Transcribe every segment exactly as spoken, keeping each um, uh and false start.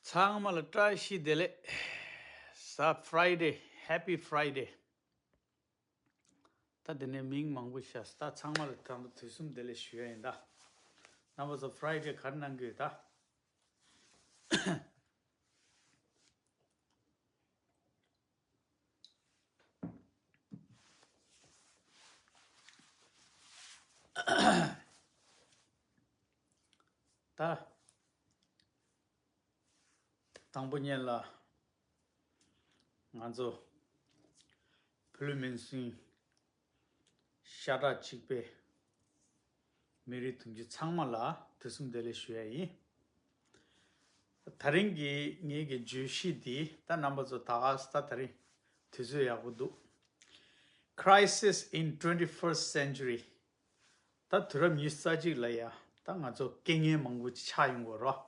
ཚང་མ་ལ་བཀྲ་ཤིས་བདེ་ལེགས། གཟའ་Friday, Happy Friday. ད་དེ་ནས་མིང་མང་པོ་ཤར་ད་ཚང་མ་ལ་དང་པོ་དུས་གསུམ་བདེ་ལེགས་ཞུ་ཡ་ཡིན་ད། རྣམ་པ་ཚོ་Friday ག་རེ་གནང་གི་ཡོད་ད། ད། དང་པོ་ཉིད་ལ། ང་ཚོ་བོད་མི་སེར་ཤ་ཁྲག་གཅིག་པའི་མི་རིགས་དུང་ཕྱུར་ཚང་མ་ལ་དུས་གསུམ་བདེ་ལེགས་ཞུ་ཡ་ཡིན། དེ་རིང་གི་ངེད་ཀྱི་བརྗོད་གཞི་འདི་ད་རྣམ་པ་ཚོ་ད་ག་ས་ད་དེ་རིང་དུས་ཚོད་ཡག་པོ་འདུག Crisis in twenty-first century. ད་དུས་རབས་ཉི་ཤུ་རྩ་གཅིག་ལ་ཡ་ད་ང་ཚོ་རྐྱེན་ངན་མང་པོ་ཅིག་ཆགས་ཡོང་གི་རེད།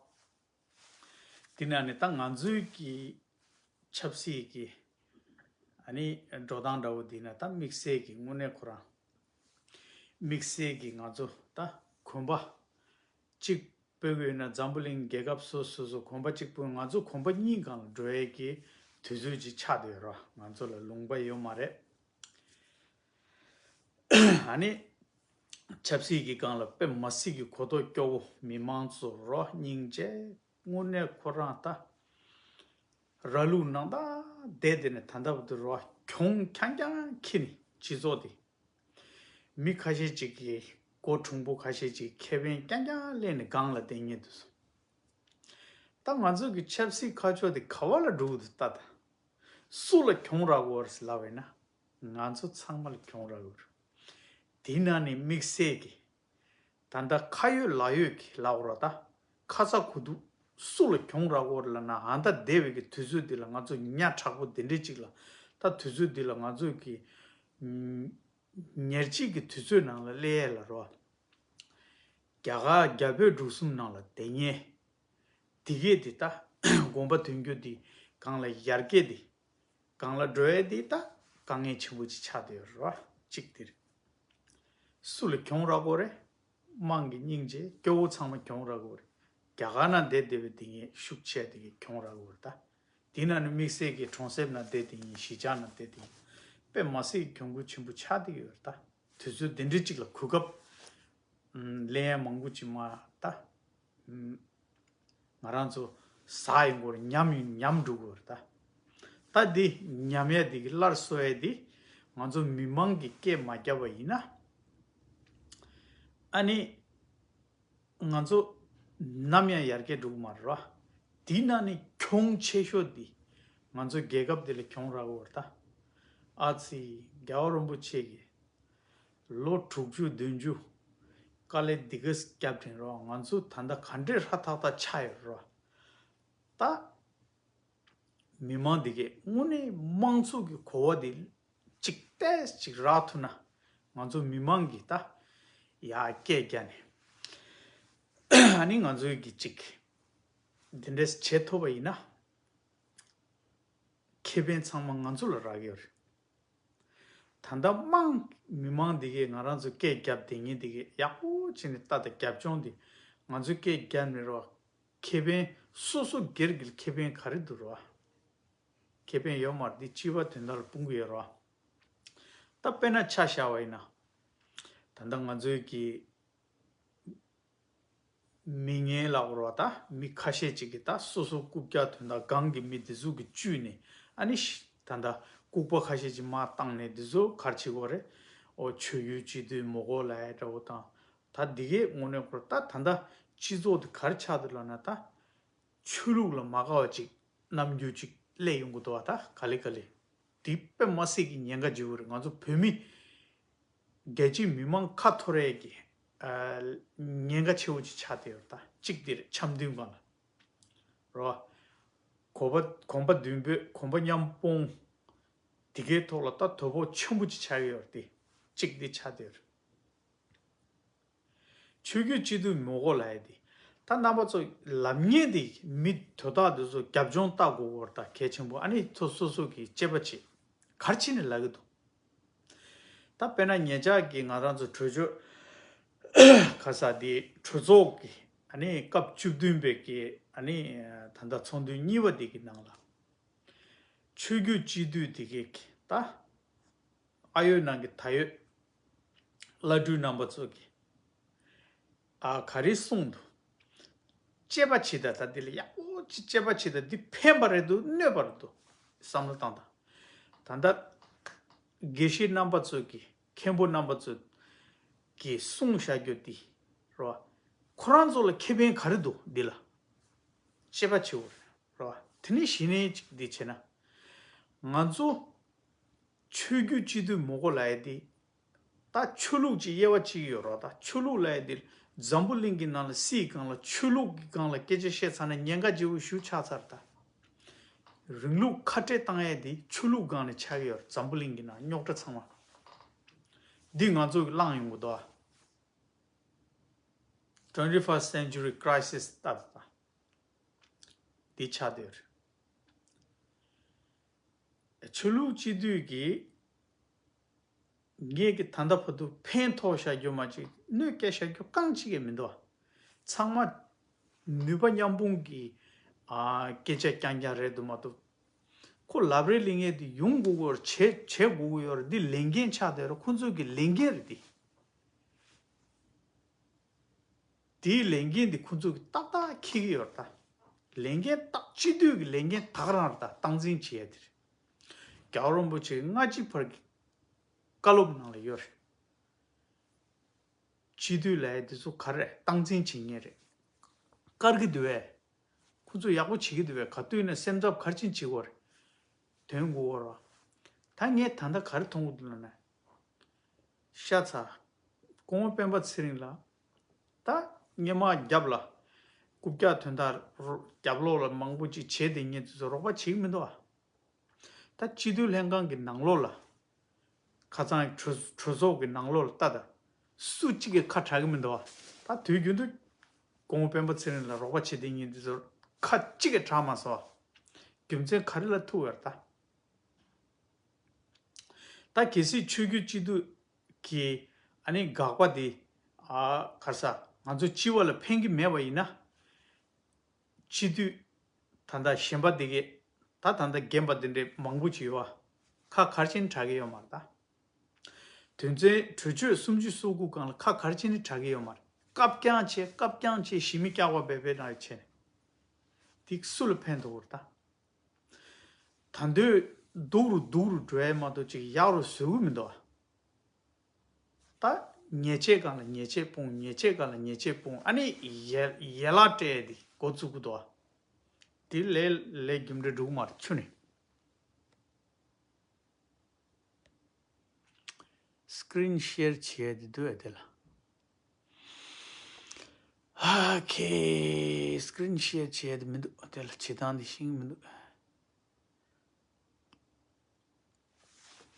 དེ་ནང་ནས་ད་ང་ཚོའི་གི་ཆབ་སྲིད་ཀྱི་ཨ་ནི་འགྲོ་སྟངས་འདྲ་བོ་འདི་ན་ད་དམིགས་བསལ་གྱི་དངོས་གནས་ཁོ་རང་དམིགས་བསལ་གྱི་ང་ཚོ་ད་གོམ་པ་གཅིག་སྤོས་དགོས་ན་འཛམ་བུ་གླིང་རྒྱལ་ཁབ་སོ་སོ་སོ་གོམ་པ་གཅིག་སྤོས། ང་ཚོ་གོམ་པ་གཉིས་སྒང་ལ་འགྲོ་ཡས་ཀྱི་དུས་ཚོད་ཅིག་ཆགས་བསྡད་ཡོད་ར། ང་ཚོ་ལ་ལུང་པ་ཡོད་མ་རེད། ཨ་ནི་ཆབ་སྲིད་ཀྱི་སྒང་ལ་དཔེ་མ་སྲིད་ཀྱི་གོ་རྟོགས་སྐྱོ་བོ། མི་མང་ཚོ་རོ་སྙིང་རྗེ། དངོས་གནས་ཁོ་རང་ད་ར་ལུག་ནང་ད་བསྡད་དེ་ནས་ད་ལྟ་བར་དུ་རོ་གྱོང་རྐྱང་རྐྱང་ཁྱེར་ནས་སྤྱི་ཚོགས་དེ། མི་ཁ་ཤས་ཅིག་གིས་སྒོ་དྲུང་པོ་ཁ་ཤས་ཅིག་ཁེ་ཕན་རྐྱང་རྐྱང་ལེན་ནས་སྒང་ལ་བསྡད་ཉེན་འདུག་སོང་། ད་ང་ཚོ་གི་ཆབ་སྲིད་ཁ་ཕྱོགས་དེ་ག་བ་ལ་འགྲོ་གི་འདུག་ལྟ་ད། སུ་ལ་གྱོང་རག་གི་ཡོད་རེད་ལབ་པས་ན། ང་ཚོ་ཚང་མ་ལ་གྱོང་རག་གི་ཡོད་རེད། དེའི་ནང་ནས་དམིགས་བསལ་གྱི་ད་ལྟ་ཁ་ཡོད་ལག་ཡོད་ཀྱི་ལབ་རོགས་ད། ཁ་ཚ་གོ་སྡུག་སུ་ལ་གྱོང་རག་གི་ཡོད་རེད་ལབ་ན། ཨ་ད་འདས་པའི་གི་དུས་ཚོད་འདི་ལ་ང་ཚོ་ཉ་དྲག་པོ་འདི་འདྲས་ཅིག་ལ། ད་དུས་ཚོད་འདི་ལ་ང་ཚོ་གི་ཉེར་གཅིག་གི་དུས་ཚོད་ནང་ལ་སླེབས་ཡས་ལ་རོ། རྒྱ་གར་རྒྱ་བོད་འབྲུག་གསུམ་ནང་ལ་བསྡད་ཉེན། དེ་གས་དེ་ད་དགོངས་པ་དོན་འགྱུར་དེ་སྒང་ལ་ཡར་རྒྱས་དེ་སྒང་ལ་འགྲོ་ཡས་དེ་ད་དཀའ་ངལ་ཆེན་པོ་ཅིག་ཆགས་བསྡད་ཡོད་རེད་བ། གཅིག་དེ་རེད། སུ་ལ་གྱོང་རག་གི་ཡོད་རེད། དམངས་ཀྱི་སྙིང་རྗེ། སྐྱོ་བོ་ཚང་མ་གྱོང་རག་གི་ཡོད་རེད། རྒྱ་གར་ནང་བསྡད་བསྡད་པའི་དེ་ངས་ཤུགས་ཆེ་དེ་གས་གྱོང་རག་གི་ཡོད་རེད་ད། དེ་ནང་ནས་དམིགས་བསལ་གྱི་གྲོང་གསེབ་ནང་བསྡད་དེ་ཡིན། གཞིས་ཆགས་ནང་བསྡད་དེ་ཡིན། དཔེ་མ་སྲིད་གྱོང་གུད་ཆེན་པོ་ཆགས་བསྡད་ཀྱི་ཡོད་རེད་ད། དུས་ཚོད་འདི་འདྲའི་གཅིག་ལ་གོ་སྐབས་ལེན་ཡ་མང་པོ་ཅིག་མ་ད། ང་རང་ཚོ་ཟ་ཡི་མགོར་ཉམས་ཉམས་འགྲོ་གི་ཡོད་རེད་ད། ད་འདི་ཉམས་ཡ་འདི་གི་སླར་གསོ་ཡ་འདི་ང་ཚོ་མི་མང་གིས་སྐད་མ་བརྒྱབ་པ་ཡིན་ན། ཨ་ནི་ང་ཚོ་ནམ་ཡང་ཡར་རྒྱས་འགྲོ་གི་མ་རེད་བ། དེའི་ནང་ནས་གྱོང་ཆེ་ཤོས་འདི་ང་ཚོ་རྒྱལ་ཁབ་འདི་ལ་གྱོང་རག་གི་ཡོད་རེད་ད། ཨ་ཙི། རྒྱལ་བ་རིན་པོ་ཆེ་གིས་ལོ་དྲུག་ཅུ་བདུན་ཅུ་དཀའ་ལས་འདི་ག་བརྒྱབ་དྲན་རོགས། ང་ཚོ་ད་ལྟ་ག་འདྲས་ཧྲ་ཐག་ཐག་ཆགས་ཡོད་རོགས། ད་མི་མང་འདི་གས་དངོས་གནས་དམངས་གཙོ་གི་གོ་བ་འདི་གཅིག་ཏོག་ཙམ་ཅིག་རག་ཐུབ་ན། ང་ཚོ་མི་མང་གིས་ད་ཡར་སྐད་རྒྱག་ནས་ཨ་ནི་ང་ཚོའི་གི་གཅིག་འདི་འདྲས་བྱེད་ཐུབ་པ་ཡིན་ན། ཁེ་ཕན་ཚང་མ་ང་ཚོ་ལ་རག་གི་ཡོད་རེད། ད་ལྟ་དམངས་མི་མང་འདི་གས་ང་རང་ཚོ་སྐད་རྒྱབ་བསྡད་མཁན་འདི་གས་ཡག་པོ་བྱས་ནས་ལྟ་དང་། རྒྱབ་ལྗོངས་འདི་ང་ཚོའི་སྐད་རྒྱབ་ནས་རོ། ཁེ་ཕན་སོ་སོ་སྒེར་གྱི་ཁེ་ཕན་ག་རེ་འདུག་རོ། ཁེ་ཕན་ཡོད་མ་རེད། འདི་སྤྱི་པ་དོན་དག་ལ་སྤུངས་ཀྱི་ཡོད་རོ། ད་དཔེར་ན་ཆ་བཞག་པ་ཡིན་ན། ད་ལྟ་ང་ཚོའི་གི་མི་ངན་ལབ་རོགས། ད་མི་ཁ་ཤས་ཅིག་གིས་ད་སོ་སོ་རྐུབ་བཀྱག་དོན་དག་སྒང་གི་མི་འདི་ཚོ་གིས་བཅུས་ནས། ཨ་ནི་ཤི་ད་ལྟ་ལྐུགས་པ་ཁ་ཤས་ཅིག་མར་བཏང་ནས་འདི་ཚོ་ག་རེ་བྱེད་ཀྱི་ཡོད་རེད། ཨོ་ཆོས་བརྒྱུད་སྤྱི་འཐུས་མི་དགོས་ལབ་ཡ་འདྲ་བོ་དང་། ད་འདི་གས་དངོས་གནས་ཁོ་ད་ད་ལྟ་སྤྱི་ཚོགས་འདི་ག་རེ་ཆགས་འདུག་ལབ་ན། ད་ཆོས་ལུགས་ལ་མ་དགའ་བ་ཅིག་རྣམ་འགྱུར་ཅིག་སླེབས་ཡོང་གི་འདུག་བ། ད་ག་ལེ་ག་ལེ། འདི་དཔེ་མ་སྲིད་ཀྱི་ཉེན་ཁ་ཆེ་བོ་རེད། ང་ཚོ་བོད་མི་རྒྱལ་སྤྱིའི་མི་མང་ཁ་འཐོར་ཡས་ཀྱི་ཨ་ཉེན་ཁ་ཆེ་བོ་ཅིག་ཆགས་བསྡད་ཡོད་རེད། ད་གཅིག་འདི་རེད། འཆམ་མཐུན་སྒང་ལ་རོ། གོམ་པ་གོམ་པ་མདུན་སྤོས། གོམ་པ་མཉམ་སྤུངས། འདི་གའི་ཐོག་ལ་ད་དོ་ཕོག་ཆེན་པོ་ཅིག་ཆགས་ཀྱི་ཡོད་རེད། དེ་གཅིག་འདི་ཆགས་བསྡད་ཡོད་རེད། ཆོས་བརྒྱུད་སྤྱི་འཐུས་མི་དགོས་ལབ་ཡ་དེ། ད་རྣམ་པ་ཚོ་ལབ་མཁན་དེ་མི་དོ་བདག་དེ་ཚོ་རྒྱབ་ལྗོངས་ལྟ་དགོས་སྐོར་ད་གལ་ཆེན་པོ། ཨ་ནི་ཚོ་སོ་སོ་གི་དཔྱད་པ་བྱེད། ག་རེ་བྱས་ནས་ལབ་ཀྱི་འདུག་ད་དཔེར་ན་ཉེ་ཆར་གྱི་ང་རང་ཚོ་གྲོས་ཆོད་ག་ས་དེ་གྲོས་ཚོགས་ཀྱི་ཨ་ནི་སྐབས་བཅུ་བདུན་པའི་གི་ ཨ་ནི་ད་ལྟ་ཚོགས་འདུ་གཉིས་པ་དེ་གི་ནང་ལ་ཆོས་བརྒྱུད་སྤྱི་འཐུས་དེ་གི་ད་ཨ་ཡོད་ནང་གི་ད་ཡོད་བླ་སྤྲུལ་རྣམ་པ་ཚོ་གི་ཨ་ག་རེ་གསུངས་འདུག་དཔྱད་པ་བྱེད་ད། ད་འདི་ལ་ཡག་པོ་ཅིག་དཔྱད་པ་བྱེད་ད། འདི་ཕན་པ་རེད་འདུག་གནོད་པ་རེད་འདུག་བསམ་བློ་བཏང་ད། ད་ལྟ་དགེ་བཤེས་རྣམ་པ་ཚོ་གི་མཁན་པོ་རྣམ་པ་ཚོ་གི་གསུངས་བཞག་རྒྱུ་འདི་རོ། ཁོ་རང་ཚོ་ལ་ཁེ་ཕན་ག་རེ་འདུག་འདི་ལ་དཔྱད་པ་བྱེད་དགོས་རེད་རོ། དེ་ནས་གཞི་ནས་ཅིག་འདི་བྱས་ན། ང་ཚོ་ཆོས་བརྒྱུད་སྤྱི་འཐུས་མང་པོ་ལབ་ཡ་འདི་ད་ཆོས་ལུགས་ཀྱི་དབྱེ་བ་གཅིག་ཡོད་རོགས། ད་ཆོས་ལུགས་ལབ་ཡ་འདི་འཛམ་བུ་གླིང་གི་ནང་ལ་སྲིད་སྒང་ལ་ཆོས་ལུགས་ཀྱི་སྒང་ལ་སྐད་ཆ་བཤད་ཚར་ན་ཉེན་ཁ་ཆེ་བོ་ཞིག་ཆགས་ཚར། ད་རིང་ལུགས་ཁ་བྲལ་བཏང་ཡ་འདི་ཆོས་ལུགས་སྒང་ནས་ཆགས་ཀྱི་ཡོད་རེད། འཛམ་བུ་གླིང་གི་ནང་རྙོག་དྲ་ཚང་མ་འདི་ང་ཚོ་གི་བསླངས་ཡོང་གི་འདུག Twenty-first century crisis ལྟ་བུ་དང་འདི་ཆགས་བསྡད་ཡོད་རེད། ཆོས་ལུགས་སྤྱི་འཐུས་ཀྱིས་ངས་ཀྱི་ད་ལྟ་བར་དུ་ཕན་ཐོགས་བཞག་རྒྱུ་མ་གཅིག་གནོད་སྐྱེལ་བཞག་རྒྱུ་རྐང་གཅིག་ཀྱང་མི་འདུག་ཚང་མ་ནུས་པ་མཉམ་སྤུངས་ཀྱི་ཨ་སྐད་ཆ་རྐྱང་རྐྱང་རེད་འདུག་མ་གཏོགས། ཁོ་ལབ་རེས་ལེན་མཁན་དེ་ཡོང་དགོས་ཀྱི་ཡོད་རེད། བྱེད་བྱེད་དགོས་ཀྱི་ཡོད་རེད། འདི་ལས་འགན་ཆགས་བསྡད་རེད། ཁོ་ཚོ་གི་ལས་འགན་རེད་འདི། དེའི་ལས་འགན་འདི་ཁོ་ཚོ་གི་ཏག་ཏག་འཁྱེར་གྱི་ཡོད་རེད་ད། ལས་འགན་ཏག་སྤྱི་འཐུས་ཀྱི་ལས་འགན་ད་ག་རང་རེད་ད། སྟངས་འཛིན་བྱེད་ཡ་དེ་རེད། རྒྱལ་བ་རིན་པོ་ཆེ་སྔ་ཕྱི་བར་གྱི་བཀའ་སློབ་ནང་ལ་ཡོད་རེད། སྤྱི་འཐུས་ལབ་ཡ་འདི་ཚོ་ག་རེ་སྟངས་འཛིན་བྱེད་མཁན་རེད། བཀར་གྱི་འདུག་བས། ཁོ་ཚོ་ཡག་པོ་བྱེད་ཀྱི་འདུག་བས། ག་དུས་ན་སེམས་འཚབ་ག་རེ་བྱེད་དགོས་རེད། དོན་དགོས་རོ། ད་ངས་ད་ལྟ་ག་རེ་མཐོང་གི་འདུག་ལབ་ན། ཤ་ཚ། སྐུ་ངོ་སྤེན་པ་ཚེ་རིང་ལ། ད་སྔོན་མ་རྒྱབ་ལ་རྐུབ་བཀྱག་དོན་དག་རྒྱབ་ལོགས་ལ་མང་པོ་ཅིག་བྱས་དེ་ངས་དེ་ཚོ་རོགས་པ་བྱེད་ཀྱི་མི་འདུག་ཨ། ད་སྤྱི་འཐུས་ལྷན་ཁང་གི་ནང་ལོགས་ལ། ཁ་སང་གྲོས་གྲོས་ཚོགས་ཀྱི་ནང་ལོགས་ལ་ལྟ་ད། སུ་གཅིག་གིས་ཁ་གྲག་གི་མི་འདུག་ཨ། ད་དུས་རྒྱུན་དུ་སྐུ་ངོ་སྤེན་པ་ཚེ་རིང་ལ་རོགས་པ་བྱེད་དེ་ངས་དེ་ཚོ་ཁ་གཅིག་གིས་གྲག་མ་སོང་ཨ། རྒྱུ་མཚན་ག་རེ་ལ་ཐུག་ཡོད་རེད་ད། ད་གལ་སྲིད་ཆོས་བརྒྱུད་སྤྱི་འཐུས་ཀྱི་ཨ་ནི་དགག་པ་དེ་ཨ་ག་རེ་ཟ་ང་ཚོ་སྤྱི་བ་ལ་ཕན་གྱི་མེད་པ་ཡིན་ན། སྤྱི་འཐུས་ད་ལྟ་གཞན་པ་དེ་གས་ད་ད་ལྟ་རྒན་པ་དེ་འདྲས་མང་པོ་ཅིག་ཡོད་པ། ཁ་ག་རེ་བྱས་ནས་གྲག་གི་ཡོད་མ་རེད་ད། དོན་ཚན་གྲོས་ཆོད་སུམ་ཅུ་སོ་དགུ་སྒང་ལ་ཁ་ག་རེ་བྱས་ནས་གྲག་གི་ཡོད་མ་རེད། བཀའ་བཀྱོན་བྱས་བཀའ་བཀྱོན་བྱས་ཞི་མི་སྐྱག་པ་སྦས་པའི་ནང་བྱས་ནས། དེ་སུ་ལ་ཕན་ཐོགས་རེད་ད། ད་འདོད་སྡུག་རུ་སྡུག་རུ་འགྲོ་ཡ་མ་གཏོགས་ཅིག་ཡག་རུ་བཟོ་གི་མི་འདུག་ཨ། ད་ཉེས་ཆད་སྒང་ལ་ཉེས་ཆད་སྤུངས། ཉེས་ཆད་སྒང་ལ་ཉེས་ཆད་སྤུངས། ཨ་ནི་ཡལ་ཡལ་ལ་སྤྲད་དེ་འགོ་བཙུགས་ཀྱི་འདུག་ཨ། དེ་ལས་ལས་རྒྱུ་འབྲས་འགྲོ་གི་མ་རེད་ཆུ་ནས། སི་ཀི་རིན་ཤེར་བྱེད་ཡ་དེ་འདུག་ཨ་དེ་ལ། ཨ་ཁེ། སི་ཀི་རིན་ཤེར་བྱེད་ཡ་དེ་མི་འདུག་ཨ་དེ་ལ། བྱེད་སྟངས་དེ་ཤེས་ཀྱི་མི་འདུག་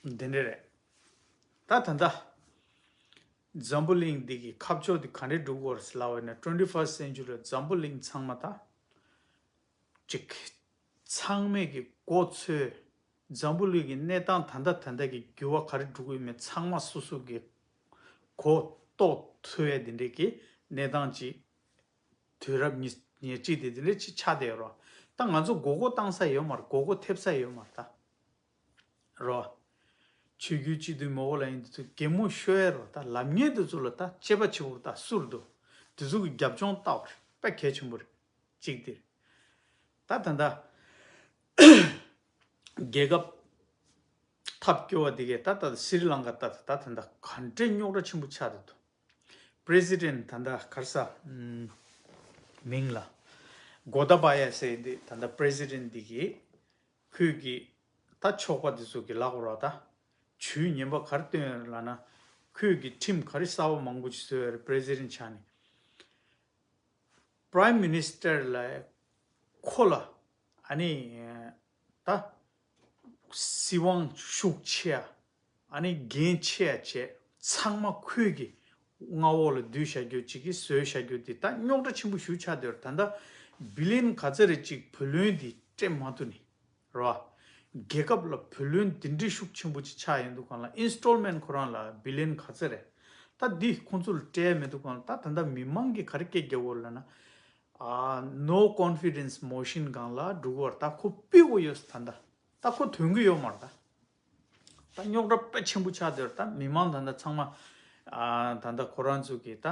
འདི་འདྲ་རེད། ད་ད་ལྟ་འཛམ་བུ་གླིང་འདི་གི་ཁ་ཕྱོགས་འདི་ག་འདྲས་འགྲོ་གི་ཡོད་རེད་ལབ་པ་ཡིན་ན། ཊུ་ཝེན་ཊི་ཕར་སི་ཊི་སེན་ཅུ་རི་ལ་འཛམ་བུ་གླིང་ཚང་མ་ད་ཅིག་ཚང་མས་ཀྱི་མགོ་ཚོས། འཛམ་བུ་གླིང་གི་གནས་སྟངས་ད་ལྟ་ད་ལྟ་གི་འགྱུར་བ་ག་རེ་འགྲོ་གི་ཡོད་མེད་ཚང་མ་སོ་སོ་གི་གོ་རྟོགས་ཐུབ་ཡ་འདི་འདྲས་ཀྱི་གནས་སྟངས་ཅིག་དུས་རབས་ཉེར་གཅིག་དེ་འདི་འདྲས་ཅིག་ཆགས་བསྡད་ཡོད་རེད། ད་ང་ཚོ་མགོ་སྐོར་བཏང་ས་ཡོད་མ་རེད། མགོ་སྐོར་ཐེབས་ས་ཡོད་མ་རེད་ད། རོ། ཆོས་བརྒྱུད་སྤྱི་འཐུས་མང་པོ་ལ་ཡིན་དུས་ཚོད་གད་མོ་ཤོར་ཡ་རོ། ད་ལབ་མཁན་དེ་ཚོ་ལ་ད་དཔྱད་པ་བྱེད་དགོས་རེད། ད་སུ་རེད་འདུག་དེ་ཚོ་གི་རྒྱབ་ལྗོངས་ལྟ་བ་རེད། དཔེ་གལ་ཆེན་པོ་རེད། གཅིག་དེ་རེད། ད་ད་ལྟ་རྒྱལ་ཁབ་ཐབས་སྐྱོ་བ་དེ་གས་ད་ད་སི་རི་ལང་ཀ་ད་ད་ད་ད་ག་འདྲས་རྙོག་དྲ་ཆེན་པོ་ཆགས་བསྡད་འདུག་པི་རེ་སི་ཌེན་ཊི་ད་ལྟ་ག་རེ་ཟ་མིང་ལ་གོ་ཏ་བ་ཡ་ཟེར་འདི་ད་ལྟ་པི་རེ་སི་ཌེན་ཊི་འདི་གིས་ཁོས་ཀྱི་ད་ཕྱོགས་པ་འདི་ཚོ་གི་ལག་རོགས་ད་ཇུས་ངན་པ་ག་རེ་བཏོན་ཡོད་ལབ་ན། ཁོས་ཀྱི་ཁྲིམས་ག་རེ་གསར་པ་མང་པོ་ཞིག་བཟོས་ཡོད་རེད། པི་རེ་སི་ཌེན་ཊི་ཆགས་ནས། པི་རེམ་མི་ནི་སི་ཊར་ལ་ཁོ་ལ་ཨ་ནི་ད་སྲིད་དབང་ཤུགས་ཆེ་ཡ་ཨ་ནི་འགན་ཆེ་ཡ་བྱས་ཚང་མ་ཁོས་ཀྱི་མངའ་འོག་ལ་བསྡུས་བཞག་རྒྱུ་ཅིག་གིས་བཟོས་བཞག་རྒྱུ་དེ་ད་རྙོག་དྲ་ཆེན་པོ་ཞིག་ཆགས་བསྡད་ཡོད་རེད། ད་ལྟ་བི་ལི་ཡན་ག་ཚོད་རེ་ཅིག་བུ་ལོན་དེ་སྤྲད་མ་ཐུབ་ནས། རེད་བ། རྒྱལ་ཁབ་ལ་བུ་ལོན་འདི་འདྲའི་ཤུགས་ཆེན་པོ་ཅིག་ཆགས་ཡོང་དུས་སྒང་ལ། ཨིན་སི་ཊོལ་མེན་ཊི་ཁོ་རང་ལ་བི་ལི་ཡན་ག་ཚོད་རེད། ད་འདི་ཁོང་ཚོ་ལ་སྤྲད་མེད་དུས་སྒང་ལ། ད་ད་ལྟ་མི་མང་གིས་ག་རེ་སྐད་རྒྱག་གི་ཡོད་ལབ་ན། ཨ་no confidence motion སྒང་ལ་འགྲོ་གི་ཡོད་རེད། ད་ཁོ་ཕུད་དགོས་ཡོད་ད་ལྟ། ད་ཁོ་ཐོན་གི་ཡོད་མ་རེད་ད། ད་རྙོག་དྲ་དཔེ་ཆེན་པོ་ཆགས་བསྡད་ཡོད་རེད། ད་མི་མང་ད་ལྟ་ཚང་མ་ཨ་ད་ལྟ་ཁོ་རང་ཚོ་གི་ད་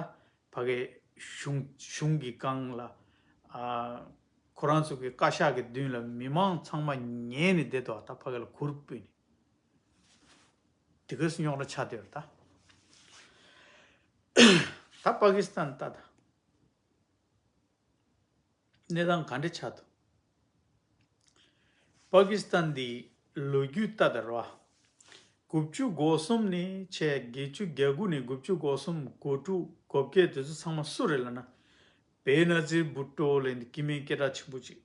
ཕ་གི་གཞུང་གཞུང་གི་སྒང་ལ་ཨ་ཁོ་རང་ཚོ་གི་བཀའ་ཤག་གི་མདུན་ལ་མི་མང་ཚང་མ་ཉན་ནས་བསྡད་འདུག་ད་ཕ་གི་ལ་གུར་ཕུད་ནས། དེ་ག་སེ་རྙོག་དྲ་ཆགས་བསྡད་ཡོད་རེད་ད། ད་པ་ཀི་སི་ཐན་ལྟ་ད། གནས་སྟངས་ག་འདྲ་ཆགས་འདུག་པ་ཀི་སི་ཐན་འདི་ལོ་རྒྱུས་ལྟ་ད་ར། དགུ་བཅུ་གོ་གསུམ་ནས་བྱས་བརྒྱད་ཅུ་གྱ་དགུ་ནས་དགུ་བཅུ་གོ་གསུམ་གོ་དྲུག་གོ་བརྒྱད་དེ་ཚོ་ཚང་མ་སུ་རེད་ལབ་ན། བེ་ན་ཛི་བུ་ཏོ་ལབ་ནི་སྐྱེ་དམན་སྐད་གྲགས་ཆེན་པོ་ཅིག་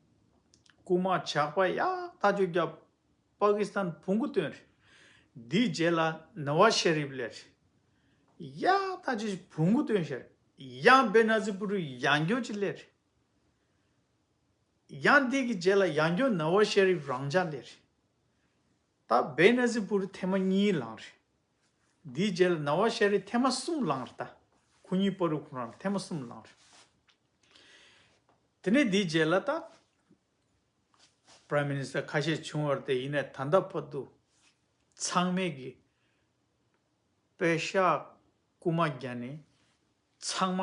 རྐུན་མ་ཇག་པ་ཡག་ཐག་ཆོད་རྒྱབ། པ་ཀི་སི་ཐན་བོང་གུ་བཏོན་རེད། འདིའི་རྗེས་ལ་ནཝ་ཤེ་རིབ་སླེབས་རེད། ཡག་ཐག་ཆོད་བོང་གུ་བཏོན་ཤར། ཡང་བེ་ན་ཛི་བུ་ཏོ་ཡང་བསྐྱར་ཅིག་སླེབས་རེད། ཡང་འདི་གི་རྗེས་ལ་ཡང་བསྐྱར་ནཝ་ཤེ་རིབ་རང་འཇགས་སླེབས་རེད། ད་བེ་ན་ཛི་བུ་ཏོ་ཐེངས་མ་གཉིས་ལངས་རེད། འདིའི་རྗེས་ལ་ནཝ་ཤེ་རིབ་ཐེངས་མ་གསུམ་ལངས་རེད་ད། ཁོ་གཉིས་བར་དུ་ཁོ་རང་ཐེངས་མ་གསུམ་ལངས་རེད། དེ་ནས་འདིའི་རྗེས་ལ་ད། Prime Minister ཁ་ཤས་བྱུང་བར་དེ་ཡིན་ནའི་ད་ལྟ་བར་དུ་ཚང་མས་ཀྱི་པེ་ཤག་རྐུན་མ་བརྒྱབ་ནས་ཚང་མ་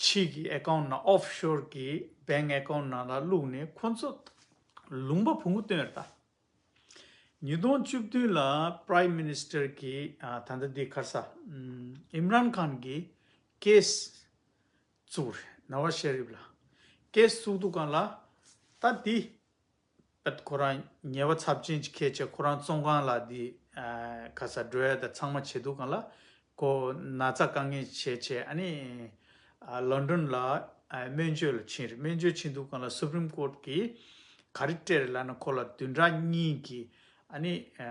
ཕྱི་གི་account ནང་offshore གི་bank account ནང་ལ་བླུགས་ནས་ཁོ་ཚོ་ལུང་པ་བོང་གུ་བཏོན་རེད་ད། ཉིས་སྟོང་བཅུ་བདུན་ལ་Prime Minister གི་ཨ་ད་ལྟ་འདི་ག་རེ་ཟེར་ཨིམ་རན་ཁཱན་གི་case བཙུགས་རེད། ནཝ་ཤེ་རིབ་ལ་case བཙུགས་དུས་སྒང་ལ་ད་འདི་པད་ཁོ་རང་ཉེས་པ་ཚབས་ཆེན་ཅིག་འཁྱེར་བྱས་ཁོ་རང་བཙོན་ཁང་ལ་འདི་ཨ་ག་ས་འགྲོ་ཡ་ད་ཚང་མ་བྱེད་དུས་སྒང་ལ་ཁོ་ན་ཚ་དཀའ་ངལ་བྱས་བྱས་ཨ་ནི་ཨ་ལོན་ཌོན་ལ་ཨ་སྨན་བཅོས་ལ་ཕྱིན་རེད། སྨན་བཅོས་ཕྱིན་དུས་སྒང་ལ་Supreme Court གིས་ག་རེ་སྤྲད་རེད་ལབ་ན་ཁོ་ལ་བདུན་ཕྲག་གཉིས་ཀྱི་ཨ་ནི་ཨ་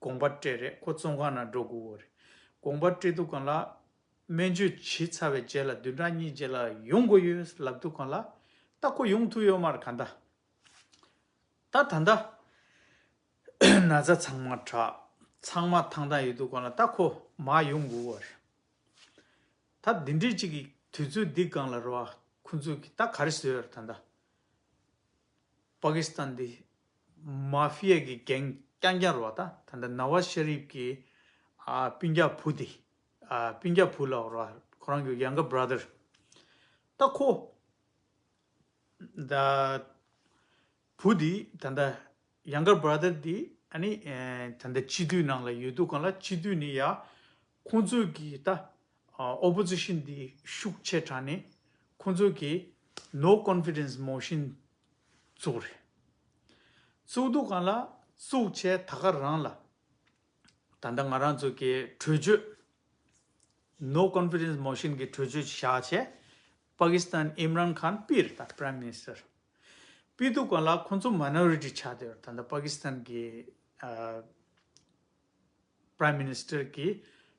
དགོངས་པ་སྤྲད་རེད། ཁོ་བཙོན་ཁང་ནང་འགྲོ་དགོས་ཀྱི་ཡོད་རེད། དགོངས་པ་སྤྲད་དུས་སྒང་ལ་སྨན་བཅོས་བྱས་ཚར་བའི་རྗེས་ལ་བདུན་ཕྲག་གཉིས་རྗེས་ལ་ཡོང་དགོས་ཡོད་ལབ་དུས་སྒང་ལ་ད་ཁོ་ཡོང་ཐུབ་ཡོད་མ་རེད་ག་ད། ད་ད་ལྟ་ན་ཚ་ཚང་མ་དྲག་ཚང་མ་ཐང་ཐང་ཡོད་དུས་སྒང་ལ་ད་ཁོ་མར་ཡོང་དགོས་པ་རེད། ད་འདི་འདྲའི་གཅིག་གི་དུས་ཚོད་འདི་སྒང་ལ་རེད་བ་ཁོང་ཚོས་ཀྱི་ད་ག་རེ་བཟོས་ཡོད་རེད་ད་ལྟ། པ་ཀི་སི་ཐན་འདི་མ་ཧྥི་ཡ་གི་གེང་རྐྱང་རྐྱང་རེད་བ། ད་ད་ལྟ་ནཝ་ཤེ་རིབ་ཀྱི་ཨ་སྤུན་ཀྱག་བུ་འདི་ཨ་སྤུན་ཀྱག་བུ་ལབ་རེད་བ། ཁོ་རང་གི་younger brother ད་ཁོ། ད་བུ་འདི་ད་ལྟ་younger brother འདི་ཨ་ནི་ཨེ་ད་ལྟ་སྤྱི་འཐུས་ནང་ལ་ཡོད་དུས་སྒང་ལ་སྤྱི་འཐུས་ནི་ཡ་ཁོང་ཚོས་ཀྱི་ད་ཨ་opposition འདི་ཤུགས་ཆེ་དྲགས་ནས་ཁོང་ཚོས་ཀྱི་no confidence motion བཙུགས་རེད། བཙུགས་དུས་སྒང་ལ་བཙུགས་བྱས་ད་ག་རང་ལ་ད་ལྟ་ང་རང་ཚོ་གི་གྲོས་ཆོད་no confidence motion གི་གྲོས་ཆོད་བཞག་བྱས་པ་ཀི་སི་ཐན་ཨིམ་རན་ཁཱན་ཕུད་རེད་ད་Prime Minister ཕུད་དུས་སྒང་ལ་ཁོང་ཚོ་minority ཆགས་བསྡད་ཡོད་རེད། ད་ལྟ་པ་ཀི་སི་ཐན་གི་ཨ་Prime Minister གི་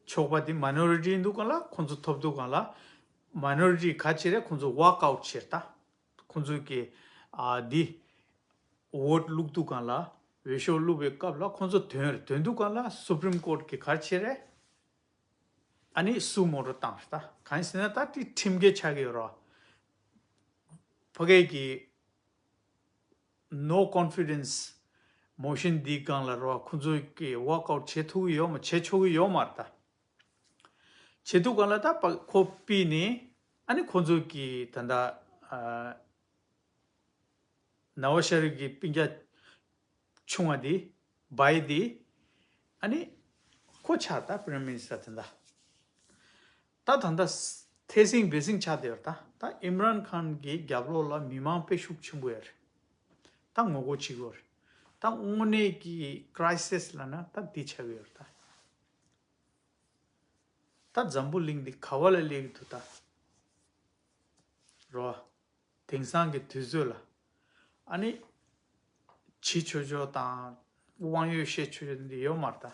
ཕྱོགས་པ་དེ་minority ཡིན་དུས་སྒང་ལ་ཁོང་ཚོ་ཐོབ་དུས་སྒང་ལ་minority ག་ཅི་རེད་ཁོང་ཚོ་walk out བྱས་རེད་ད། ཁོང་ཚོ་གི་ཨ་འདི་vote བླུགས་དུས་སྒང་ལ་འོས་ཤོག་བླུགས་པའི་སྐབས་ལ་ཁོང་ཚོ་ཐོན་རེད། ཐོན་དུས་སྒང་ལ་Supreme Court གི་ག་རེ་བྱས་རེད། ཨ་ནི་སུ་མོ་ཊོ་བཏང་རེད་ད། གང་ཡིན་ཟེར་ན་ད་དེ་ཁྲིམས་འགལ་ཆགས་ཀྱི་ཡོད་རེད། ཕ་གི་གི་no confidence motion འདིའི་སྒང་ལ་རེད་བ། ཁོང་ཚོ་གི་walk out བྱེད་ཐུབ་ཀྱི་ཡོད་མ་བྱེད་ཆོག་གི་ཡོད་མ་རེད་ད། བྱེད་དུས་སྒང་ལ་ད་པ་ཁོ་ཕུད་ནས་ཨ་ནི་ཁོང་ཚོ་གི་ད་ལྟ་ཨ་ནཝ་ཤ་རིབ་ཀྱི་སྤུན་ཀྱག་ཆུང་བ་དེ་བྷའི་དེ་ཨ་ནི་ཁོ་ཆགས་ད་Prime Minister དེ་འདྲ། ད་ད་ལྟ་ཐེ་སྲིང་བེ་སྲིང་ཆགས་བསྡད་ཡོད་རེད་ད། ད་ཨིམ་རན་ཁཱན་གྱི་རྒྱབ་ལོགས་ལ་མི་མང་དཔེ་ཤུགས་ཆེན་པོ་ཡོད་རེད། ད་ངོ་རྒོལ་བྱེད་ཀྱི་ཡོད་རེད། ད་དངོས་གནས་ཀྱི་crisis ལབ་ན་ད་འདི་ཆགས་ཀྱི་ཡོད་རེད་ད། ད་འཛམ་བུ་གླིང་འདི་ག་བ་ལ་སླེབས་ཀྱི་འདུག་ད། རོ། དེང་སང་གི་དུས་ཚོད་ལ་ཨ་ནི་བྱེད་ཆོག་ཆོག་དང་དབང་ཡོད་བཤད་ཆོག་ཆོག་འདི་ཡོད་མ་རེད་ད།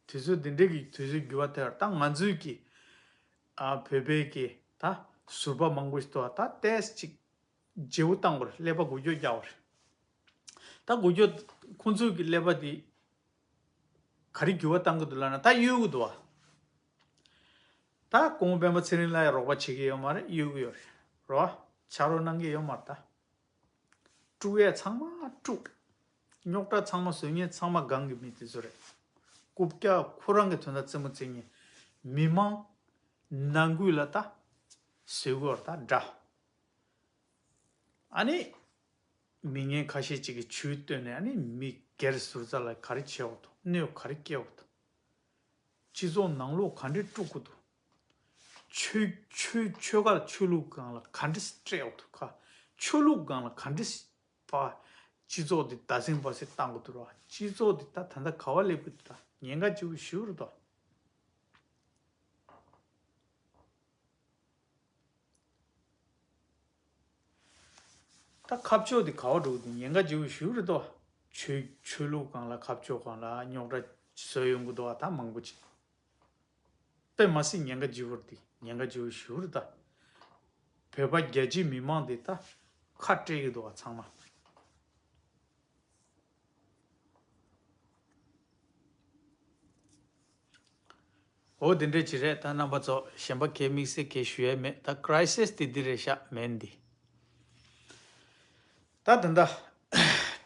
དུས་ཚོད་འདི་འདྲའི་གི་དུས་ཚོད་འགྱུར་བ་ཐེབས་ད་ང་ཚོའི་གི་ཨ་བོད་པའི་གི་ད་ཟུར་པ་མང་པོ་ཞིག་འདུག་ད་ཏོག་ཙམ་ཅིག་བརྗེ་པོ་བཏང་དགོས་རེད། ཀླད་པ་འགུལ་སྐྱོད་རྒྱག་དགོས་རེད། ད་འགུལ་སྐྱོད་ཁོང་ཚོའི་གི་ཀླད་པ་འདི་ག་རེ་འགྱུར་བ་བཏང་གི་འདུག་ལབ་ན་ད་གཡོལ་གི་འདུག་བ། ད་སྐུ་ངོ་སྤེན་པ་ཚེ་རིང་ལགས་ཡང་རོགས་པ་བྱེད་ཀྱི་ཡོད་མ་རེད། གཡོལ་གི་ཡོད་རེད། རོ། ཆ་རོགས་གནང་གི་ཡོད་མ་རེད་ད། དཀྲུག་ཡས་ཚང་མ་དཀྲུག་རྙོག་དྲ་ཚང་མ་བཟོ་མཁན་ཚང་མ་སྒང་གི་མི་དེ་ཚོ་རེད། རྐུབ་བཀྱག་ཁོ་རང་གི་དོན་དག་རྩེད་མོ་རྩེ་མཁན། མི་མང་ནང་ཁུལ་ལ་ད་བཟོས་དགོས་རེད་ད་འདྲ། ཨ་ནི། མི་ངན་ཁ་ཤས་ཅིག་གིས་ཇུས་བཏོན་ནས་ཨ་ནི་མི་སྒེར་ཟུར་རྩ་ལ་ག་རེ་བྱེད་འོག་ཏུ་གནོད་ག་རེ་སྐྱེལ་འོག་ཏུ། སྤྱི་ཚོགས་ནང་ལོགས་ག་འདྲས་དཀྲུག་གི་འདུག་ཆོས་ཆོས་ཆོས་ཁ་ཆོས་ལུགས་སྒང་ལ་ག་འདྲས་སྤྲད་འོག་ཏུ་ཁ། ཆོས་ལུགས་སྒང་ལ་ག་འདྲས་པ། སྤྱི་ཚོགས་འདི་ད་སིང་བ་སིང་བཏང་གི་འདུག་ར། སྤྱི་ཚོགས་འདི་ད་ད་ལྟ་ག་བ་སླེབས་ཀྱི་འདུག་ད་ཉེན་ཁ་ཆེ་བོ་ཞེ་པོ་རེད་དོ། ད་ཁ་ཕྱོགས་དེ་ག་བ་འགྲོ་གི་འདུག་ཉེན་ཁ་ཆེ་བོ་ཞེ་པོ་རེད་དོ། ཆོས་ཆོས་ལུགས་སྒང་ལ་ཁ་ཕྱོགས་སྒང་ལ་རྙོག་དྲ་བཟོས་ཡོང་གི་འདུག་བ་ད་མང་པོ་ཅིག་དཔེ་མ་སྲིད་ཉེན་ཁ་ཆེ་བོ་རེད་དེ་ཉེན་ཁ་ཆེ་བོ་ཞེ་པོ་རེད་ད། བོད་པ་རྒྱ་ཆེའི་མི་མང་དེ་ད་ཁ་བྲལ་གི་འདུག་བ་ཚང་མ། འོ་དེ་འདྲས་ཅིག་རེད་ད་རྣམ་པ་ཚོ། གཞན་པ་གའི་དམིགས་བསལ་གའི་ཞུ་ཡས་མེད། ད་ཀྲའི་སིས་དེ་འདི་རེད་ཤག་མེན་འདི། ད་ད་ད་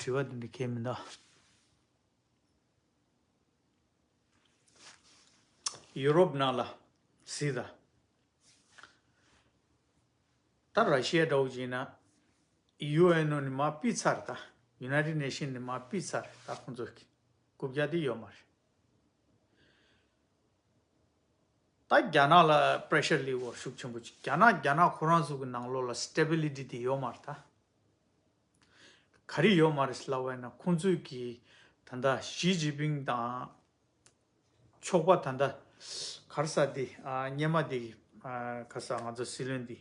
དྲི་བ་འདི་འདྲས་གའི་མི་འདུག་ཡུ་རོབ་ནང་ལ་གཟིགས་དང་། ད་ར་ཤི་ཡ་འདྲ་བོ་ཅིག་ཡིན་ན། ཡུ་ཨེན་ཨོ་ནས་མར་ཕུད་ཚར། ད་ཡུ་ནའི་ཊེཌ་ནེ་ཤན་ནས་མར་ཕུད་ཚར། ད་ཁོང་ཚོ་གི་རྐུབ་བཀྱག་དེ་ཡོད་མ་རེད། ད་རྒྱ་ནག་ལ་པེ་རེ་ཤར་སླེབས་ཡོད་རེད་ཤུགས་ཆེན་པོ་ཅིག་རྒྱ་ནག་རྒྱ་ནག་ཁོ་རང་ཚོ་གི་ནང་ལོགས་ལ་སི་ཊེ་བི་ལི་ཊི་དེ་ཡོད་མ་རེད་ད། ག་རེ་ཡོད་མ་རེད་ལབ་པ་ཡིན་ན་ཁོང་ཚོས་ཀྱི་ད་ལྟ་ཞི་ཅིན་ཕིང་དང་ཕྱོགས་པ་ད་ལྟ་ག་རེ་ཟེར་དེ་ཨ་སྔོན་མ་དེ་གི་ཨ་ག་རེ་ཟེར་ང་ཚོ་སྲིད་བློན་དེ་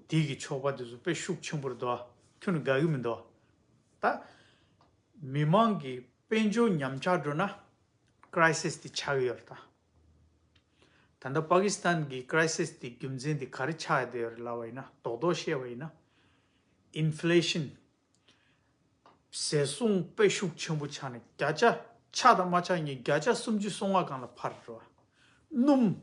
དེ་གི་ཕྱོགས་པ་དེ་ཚོ་དཔེ་ཤུགས་ཆེན་པོ་རེད་དོ། ཁྱོན་ནས་དགའ་གི་མི་འདུག་ད་མི་མང་གི་དཔལ་འབྱོར་ཉམས་ཆག་འགྲོ་ན་ཀྲའི་སིས་དེ་ཆགས་ཀྱི་ཡོད་རེད་ད། ད་ལྟ་པ་ཀི་སི་ཐན་གྱི་ཀྲའི་སིས་དེ་རྒྱུ་མཚན་དེ་ག་རེ་ཆགས་བསྡད་ཡོད་རེད་ལབ་པ་ཡིན་ན་རྡོག་རྡོག་བཤད་པ་ཡིན་ན། ཨིན་ཕི་ལེ་ཤན། ཟད་སོང་དཔེ་ཤུགས་ཆེན་པོ་ཆགས་ནས་བརྒྱ་ཆ་ཆ་དང་མ་ཆ་གཉིས་བརྒྱ་ཆ་སུམ་ཅུ་སོ་ལྔ་སྒང་ལ་འཕར་འགྲོ་བ། སྣུམ།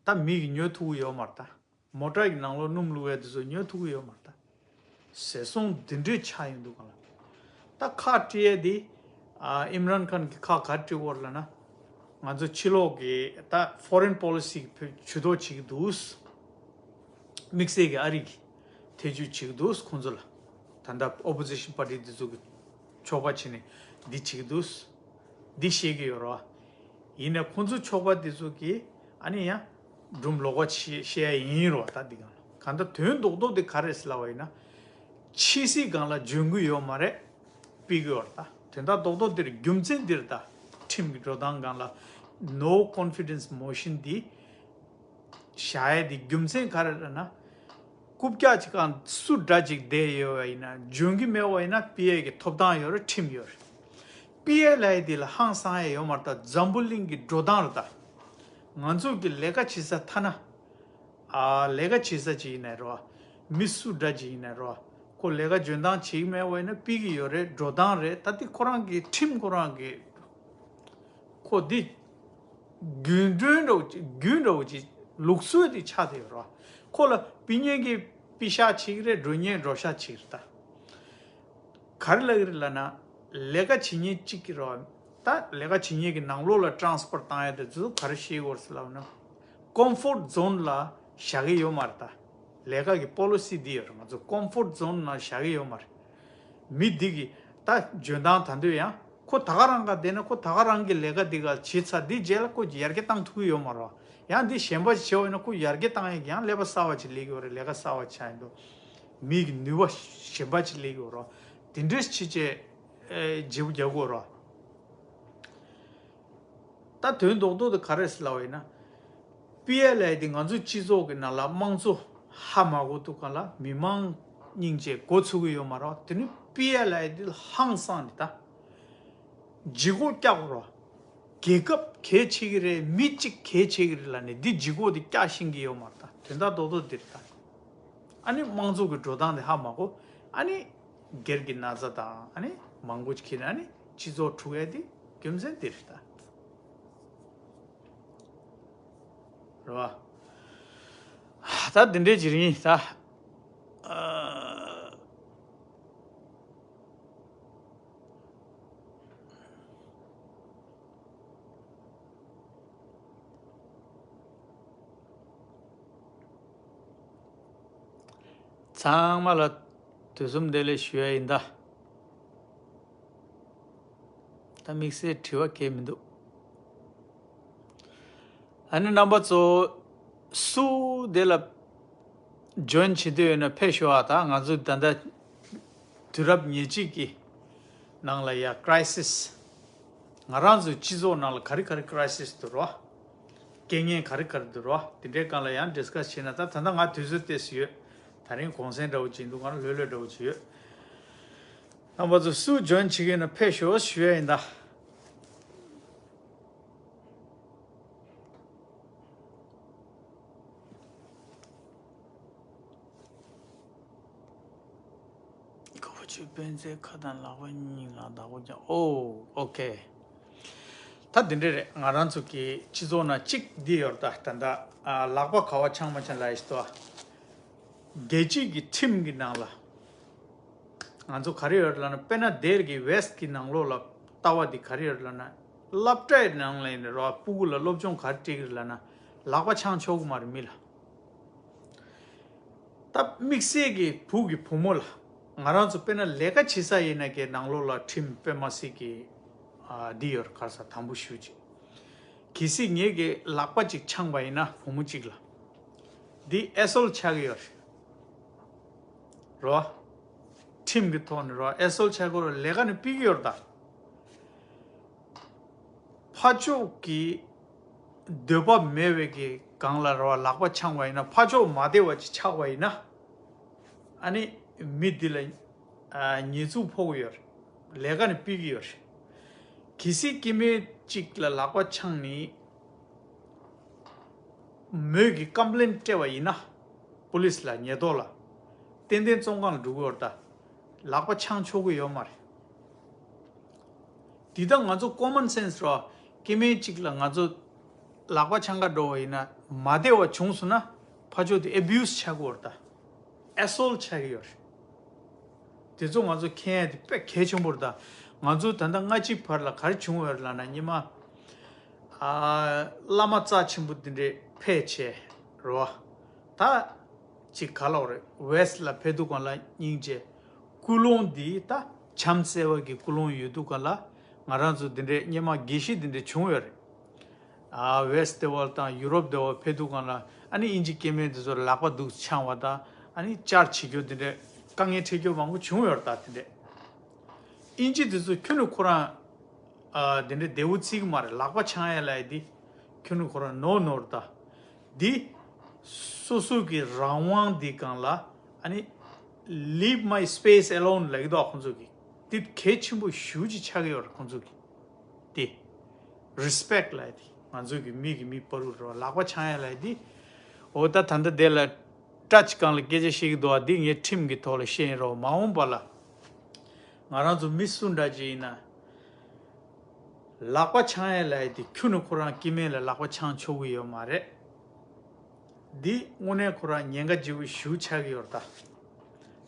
ད་མི་གིས་ཉོ་ཐུབ་ཀྱི་ཡོད་མ་རེད་ད། མོ་ཊ་གི་ནང་ལོགས་སྣུམ་བླུགས་ཡས་དེ་ཚོ་ཉོ་ཐུབ་ཀྱི་ཡོད་མ་རེད་ད། ཟད་སོང་འདི་འདྲས་ཆགས་ཡོང་དུས་སྒང་ལ། ད་ཁག་དཀྲི་ཡས་དེ། ཨ་ཨིམ་རན་ཁཱན་གྱིས་ཁག་ག་རེ་དཀྲི་ཡོད་རེད་ལབ་ན། ང་ཚོ་ཕྱི་ལོགས་ཀྱི་ད་ཕོ་རེན་པོ་ལི་སི་གི་ཇུས་གཏོགས་བྱེད་ཀྱི་འདུག་དམིགས་བསལ་གྱི་ཨ་རི་གི་ཐེ་ཇུས་བྱེད་ཀྱི་འདུག་ཁོང་ཚོ་ལ། ད་ལྟ་ཨོ་པོ་ཟི་ཤན་པར་ཊི་འདི་ཚོ་གི་ཕྱོགས་པ་བྱས་ནས་འདི་བྱེད་ཀྱི་འདུག་འདི་བཤད་ཀྱི་ཡོད་རེད་བ། ཡིན་ནའི་ཁོང་ཚོ་ཕྱོགས་པ་འདི་ཚོ་གིས་ཨ་ནི་ཡང་སྒྲུང་ལོག་པ་བཤད་བཤད་ཡ་ཡིན་རེད་བ། ད་འདི་གང་ལ་གང་ལྟར་དོན་རྡོག་རྡོག་འདི་ག་རེ་རེད་ལབ་པ་ཡིན་ན། ཕྱི་སྲིད་སྒང་ལ་འཇོན་གི་ཡོད་མ་རེད། ཕུད་ཀྱི་ཡོད་རེད་ད། དོན་དག་རྡོག་རྡོག་འདིར་རྒྱུ་མཚན་འདིར་ད། ཁྲིམས་ཀྱི་འགྲོ་སྟངས་སྒང་ལ་no confidence motion འདི་བཞག་ཡས་འདི་རྒྱུ་མཚན་ག་རེ་རེད་ན། རྐུབ་བཀྱག་ཅིག་གང་སུ་འདྲ་ཅིག་བསྡད་ཡོད་པ་ཡིན་ན་འཇོན་གི་མེད་པ་ཡིན་ན་ཕུད་ཡས་ཀྱི་ཐོབ་ཐང་ཡོད་རེད། ཁྲིམས་ཡོད་རེད། ཕུད་ཡས་ལབ་ཡས་འདི་ལ་ཧང་སང་ཡས་ཡོད་མ་རེད་ད། འཛམ་བུ་གླིང་གི་འགྲོ་སྟངས་རེད་ད། ང་ཚོ་གི་ལས་ཀ་བྱེད་ས་ཐ་ན། ཨ་ལས་ཀ་བྱེད་ས་ཅིག་ཡིན་ནའི་རོ། མི་སུ་འདྲ་ཅིག་ཡིན་ནའི་རོ། ཁོ་ལས་ཀ་འཇོན་ཐང་བྱེད་ཀྱི་མེད་པ་ཡིན་ན་ཕུད་ཀྱི་ཡོད་རེད། འགྲོ་སྟངས་རེད། ད་འདི་ཁོ་རང་གི་ཁྲིམས་ཁོ་རང་གི་ཁོ་འདི་རྒྱུན་འདྲ་བོ་ཅིག་རྒྱུན་འདྲ་བོ་ཅིག་ལུགས་སྲོལ་འདི་ཆགས་བསྡད་ཡོད་རོ། ཁོ་ལ་ཕུད་མཁན་གྱིས་ཕུད་ཤག་བྱེད་ཀྱི་རེད། འགྲོ་མཁན་འགྲོ་ཤག་བྱེད་ཀྱི་རེད་ད། ག་རེ་ལབ་ཀྱི་རེད་ལབ་ན། ལས་ཀ་བྱེད་མཁན་གཅིག་གིས་རོ། ད་ལས་ཀ་བྱེད་མཁན་གྱི་ནང་ལོགས་ལ་ཊ་རན་སི་ཕར་བཏང་ཡ་དེ་ཚོ་ག་རེ་བཤད་ཀྱི་ཡོད་རེད་ཟེར་ལབ་ན། ཀོམ་ཕོར་ཛོན་ལ་བཞག་གི་ཡོད་མ་རེད་ད། ལས་ཀ་གི་པོ་ལི་སི་འདི་ཡོད་རེད། ང་ཚོ་ཀོམ་ཕོར་ཛོན་ལ་བཞག་གི་ཡོད་མ་རེད། མི་འདི་གི་ད་འཇོན་ཐང་ད་དུང་ཡང་ཁོ་ད་ག་རང་ག་བསྡད་ན་ཁོ་ད་ག་རང་གི་ལས་ཀ་འདི་ག་བྱེད་ཚར་འདི་རྗེས་ལ་ཁོ་ཡར་རྒྱས་བཏང་ཐུབ་ཀྱི་ཡོད་མ་རེད། ཡང་འདི་གཞན་པ་ཞིག་བྱེད་པ་ཡིན་ན་ཁོ་ཡར་རྒྱས་བཏང་ཡས་ཀྱི་ཡང་ཀླད་པ་གསར་བ་ཅིག་སླེབས་ཀྱི་ཡོད་རེད། ལས་ཀ་གསར་བ་ཆགས་ཡིན་འདུག་མི་གི་ནུས་པ་གཞན་པ་ཅིག་སླེབས་ཀྱི་ཡོད་རེད། དེ་འདྲས་བྱེད་ཆེད་ཨེ་བརྗེ་པོ་རྒྱག་དགོས་རེད། ད་དོན་རྡོག་རྡོག་དེ་ག་རེ་ཟེར་ལབ་པ་ཡིན་ན། པི་ཨེལ་ཨའི་དེ་ང་ཚོ་སྤྱི་ཚོགས་ཀྱི་ནང་ལ་དམངས་གཙོ་ཧ་མ་གོ་ཐུབ་ག་ལ་མི་མང་སྙིང་རྗེ་མགོ་ཚོད་ཀྱི་ཡོད་མ་རེད། དེ་ནི་པི་ཨེལ་ཨའི་དེ་ཧང་སངས་ནས་ད་ལྗིད་ཁོག་བཀྱག་རོགས། རྒྱལ་ཁབ་གལ་ཆེ་གི་རེད། མི་གཅིག་གལ་ཆེ་གི་རེད་ལབ་ནས་འདི་ལྗིད་ཁོག་དེ་བཀྱག་ཤེས་ཀྱི་ཡོད་མ་རེད། ད་དོན་དག་རྡོག་རྡོག་འདི་རེད་ད། ཨ་ནི་དམངས་གཙོ་གི་འགྲོ་སྟངས་དེ་ཧ་མ་གོ། ཨ་ནི་སྒེར་གྱི་ན་ཚ་དང་ཨ་ནི་མང་པོ་ཁྱེར་ནས་ཨ་ནི་སྤྱི་ཚོགས་འཁྲུག་ཡས་དེ་རྒྱུ་མཚན་དེ་རེད་ད། རེད་བ། ད་འདི་འདྲའི་ཅིག་རེད། ད་ ཨ། ཚང་མ་ལ་དུས་གསུམ་བདེ་ལེགས་ཞུ་ཡ་ཡིན་ད། ད་དམིགས་བསལ་དྲི་བ་གང་ཡང་མི་འདུག་ཨ་ནི་རྣམ་པ་ཚོ་སུ་དེ་ལ་ཇོན་བྱེད་འདོད་ཡོད་ན་ཕེབས་ཤོག་ཨ། ད་ང་ཚོ་ད་ལྟ་དུས་རབས་ཉེར་གཅིག་གི་ནང་ལ་ཡ་crisis། ང་རང་ཚོའི་སྤྱི་ཚོགས་ནང་ལ་ག་རེ་ག་རེ་crisis འདུག་རོ། རྐྱེན་ངན་ག་རེ་ག་རེ་འདུག་རོ། དེ་འདྲའི་སྒང་ལ་ཡང་discuss བྱས་ན། ད་ད་ལྟ་ང་དུས་ཚོད་ཏོག་ཙམ་ཡོད། ད་རིང་གུང་སེང་འདྲ་བོ་ཅིག་འདུག་ང་ལྷོད་ལྷོད་འདྲ་བོ་ཅིག་ཡོད། རྣམ་པ་ཚོ་སུ་ཇོན་བྱེད་ཀྱི་ཡོད་ན་ཕེབས་ཤོག་ཞུ་ཡ་ཡིན་ད། ཁ་བ་ཆུ་སྤེན་ཚེ་ཁ་དང་ལག་པ་གཉིས་ལ་བདག་པོ་རྒྱག་ཨོ་ཨོ་ཁེ། ད་འདི་འདྲ་རེད། ང་རང་ཚོ་གི་སྤྱི་ཚོགས་ནང་གཅིག་འདི་ཡོད་ད། ད་ལྟ་ཨ་ལག་པ་ག་བ་འཆང་མ་འཆང་ལ་ཡིས་ཏོ། རྒྱལ་སྤྱིའི་གི་ཁྲིམས་ཀྱི་ནང་ལ་ང་ཚོ་ག་རེ་ཡོད་ལབ་ན། དཔེར་ན་དེར་གི་West་གི་ནང་ལོགས་ལ་ལྟ་བ་འདི་ག་རེ་ཡོད་ལབ་ན། སློབ་གྲྭའི་ནང་ལ་ཡིན་རོགས། སྤུ་གུ་ལ་སློབ་སྦྱོང་ག་རེ་སྤྲད་ཀྱི་རེད་ལབ་ན། ལག་པ་འཆང་ཆོག་གི་མ་རེད་མི་ལ། ད་དམིགས་བསལ་གྱི་བུ་གི་བུ་མོ་ལ། ང་རང་ཚོ་དཔེར་ན་ལས་ཀ་བྱེད་ས་ཡིན་ན་གི་ནང་ལོགས་ལ་ཁྲིམས་དཔེ་མ་སྲིད་ཀྱི་ཨ་འདི་ཡོད་རེད། ག་རེ་ཟེར། དམ་པོ་ཞེ་ཅིག་གལ་སྲིད་ངེད་ཀྱིས་ལག་པ་ཅིག་འཆང་བ་ཡིན་ན་བུ་མོ་ཅིག་ལ། འདི་assault་ཆགས་ཀྱི་ཡོད་རེད་རོ། ཁྲིམས་ཀྱི་ཐོག་ནས་རོ། assault་ཆགས་ཀྱི་ཡོད་རེད། ལས་ཀ་ནས་ཕུད་ཀྱི་ཡོད་རེད་ད། ཕ་ཕྱོགས་ཀྱི་འདོད་པ་མེད་པའི་གི་སྒང་ལ་རོ། ལག་པ་འཆང་བ་ཡིན་ན། ཕ་ཕྱོགས་མ་བདེ་བ་ཅིག་ཆགས་པ་ཡིན་ན། ཨ་ནི་མི་འདི་ལ་ཨ་ཉེས་འཛུགས་ཕོག་གི་ཡོད་རེད། ལས་ཀ་ནས་ཕུད་ཀྱི་ཡོད་རེད། གལ་སྲིད་སྐྱེ་དམན་གཅིག་ལ་ལག་པ་འཆང་ནས་མོས་ཀྱི་complaint་སྤྲད་པ་ཡིན་ན། police་ལ། ཉེན་རྟོག་ལ། ཏན་ཏན་བཙོན་ཁང་ལ་འགྲོ་གི་ཡོད་རེད་ད། ལག་པ་འཆང་ཆོག་གི་ཡོད་མ་རེད། འདི་ད་ང་ཚོ་common sense་རོ། སྐྱེ་དམན་གཅིག་ལ་ང་ཚོ་ལག་པ་འཆང་ག་འགྲོ་བ་ཡིན་ན། མ་བདེ་བ་བྱུང་སོང་ན་ཕར་ཕྱོགས་དེ་abuse་ཆགས་ཀྱི་ཡོད་རེད་ད། assault་ཆགས་ཀྱི་ཡོད་རེད། དེ་ཚོ་ང་ཚོ་མཁྱེན་ཡ་དེ་དཔེ་གལ་ཆེན་པོ་རེད་ད། ང་ཚོ་ད་ལྟ་སྔ་ཕྱི་བར་ལ་ག་རེ་བྱུང་ཡོད་རེད་ལབ་ན། སྔོན་མ་ཨ་བླ་མ་རྩ་ཆེན་པོ་དེ་འདྲས་ཕེབས་བྱས་རོ། ད་ཅིག་ག་ལབ་རེད། West་ལ་ཕེབས་དུས་སྒང་ལ་སྙིང་རྗེ། ཀུན་སློང་འདི་ད་བྱམས་བརྩེ་བ་གི་ཀུན་སློང་ཡོད་དུས་སྒང་ལ། ང་རང་ཚོ་འདི་འདྲའི་སྔོན་མ་དགེ་བཤེས་འདི་འདྲ་བྱུང་ཡོད་རེད། ཨ་West་སྡེ་བ་དང་ཡུ་རོབ་སྡེ་བ་ཕེབས་དུས་སྒང་ལ། ཨ་ནི་དབྱིན་ཇི་སྐྱེ་དམན་དེ་ཚོར་ལག་པ་འདུག་འཆང་བ་དང་། ཨ་ནི་བཅར་བྱེད་རྒྱུ་འདི་འདྲའི་དཀའ་ངལ་འཕྲད་རྒྱུ་མང་པོ་བྱུང་ཡོད་རེད་ད། དེ་འདྲའི་དབྱིན་ཇི་དེ་ཚོ་ཁྱོན་ནས་ཁོ་རང་ཨ་དེ་འདྲའི་བདེ་བོ་བརྩི་གི་མ་རེད། ལག་པ་འཆང་ཡ་ལབ་ཡ་དེ་ཁྱོན་ནས་ཁོ་རང་no no་རེད་ད། འདི་སོ་སོ་གི་རང་དབང་འདི་སྒང་ལ། ཨ་ནི་leave my space alone་ལབ་ཀྱི་འདུག་ཁོང་ཚོ་གི། འདི་གལ་ཆེན་པོ་ཞེ་ཅིག་ཆགས་ཀྱི་ཡོད་རེད་ཁོང་ཚོ་གི། དེ་respect་ལབ་ཡ་དེ། ང་ཚོ་གི་མི་གི་མི་བར་དུ་རོ། ལག་པ་འཆང་ཡ་ལབ་ཡ་དེ། འོ་ད་ད་ལྟ་དེ་ལ་སྐྲ་ཅིག་སྒང་ལ་སྐད་ཆ་བཤད་ཀྱི་འདུག་ཨ། འདི་ངས་ཁྲིམས་ཀྱི་ཐོག་ལ་བཤད་ཡིན་རོ། མ་འོངས་པ་ལ་ང་རང་ཚོ་མི་སུ་འདྲ་ཅིག་ཡིན་ན། ལག་པ་འཆང་ཡ་ལབ་ཡ་དེ་ཁྱོན་ནས་ཁོ་རང་སྐྱེ་དམན་ལ་ལག་པ་འཆང་ཆོག་གི་ཡོད་མ་རེད། འདི་དངོས་གནས་ཁོ་རང་ཉེན་ཁ་ལྗིད་པོ་ཞེ་པོ་ཆགས་ཀྱི་ཡོད་རེད་ད།